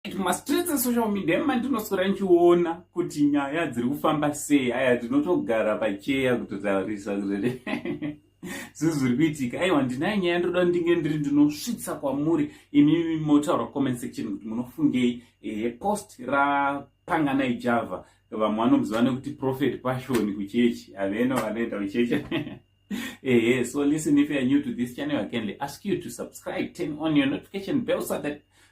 Mumastreets esocial media mandinoswera ndichiona kuti nyaya dziri kufamba sei. Aya, ndinotogara pacheya kutotaurisa kuti zvinhu zviri kuitika. Aiwa, ndinayo nyaya, ndoda ndinge ndiri ndinosvitsa kwamuri imi motaura comment section kuti munofungei. Post raPanganai Java, vamwe vanomuziva nekuti Prophet Passion kuchechi, haveno vanoenda kuchechi. Ehe, so listen, if you are new to this channel, I kindly ask you to subscribe, turn on your notification bell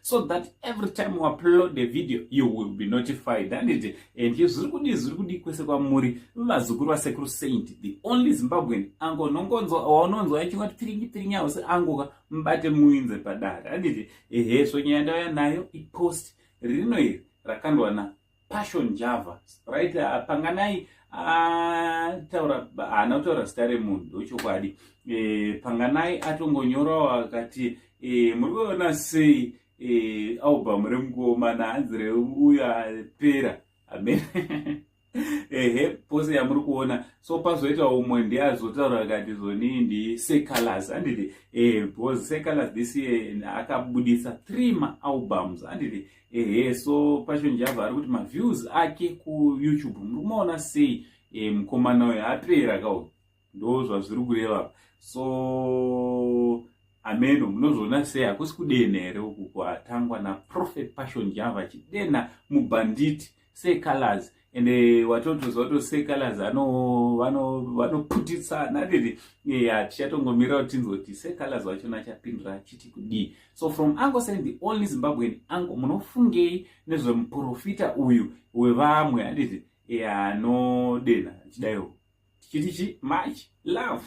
so that every time we upload a video you will be notified. Anditi? And zviri kudii, zviri kudii kwese kwamuri, vazukuru vaSekuru Saint, the only Zimbabwean angonongonzwa waunonzwa achingoti piringi piringi hausi angoka mubate muinze padare, anditi? Ehe, so nyaya ndauya nayo ipost rino iri rakandwa naPassion Java, right? Panganai ataura, haana kutaura zita remunhu, ndochokwadi. Panganai atongonyorawo akati, muri kuona sei album remukomana, hanzi reuyo apera amen. Ehe, pose yamuri kuona. So pazoita umwe ndiye azotaura akati zvonii ndiSeh Calaz, handiti? Because Seh Calaz this year akabudisa three maalbums, handiti? Ehe, so Passion Java ari kuti maviews ake kuYouTube muri kumaona sei? Mukomana uyo apera kau, ndo zvazviri kureva. So ameno munozviona sei? Hakusi kudena here uku kwatangwa naProphet Passion Java achidena mubhanditi Seh Calaz? Ende watotoziva kuti Seh Calaz vanoputitsana, handiti? Tichatongomirira kuti tinzwe kuti Seh Calaz wachona achapindura achiti kudii. So from Uncle Saint, the only Zimbabwean uncle, munofungei nezvemuprofita uyu wevamwe, handiti, anodena achidaiwo? Tichiti chi much love.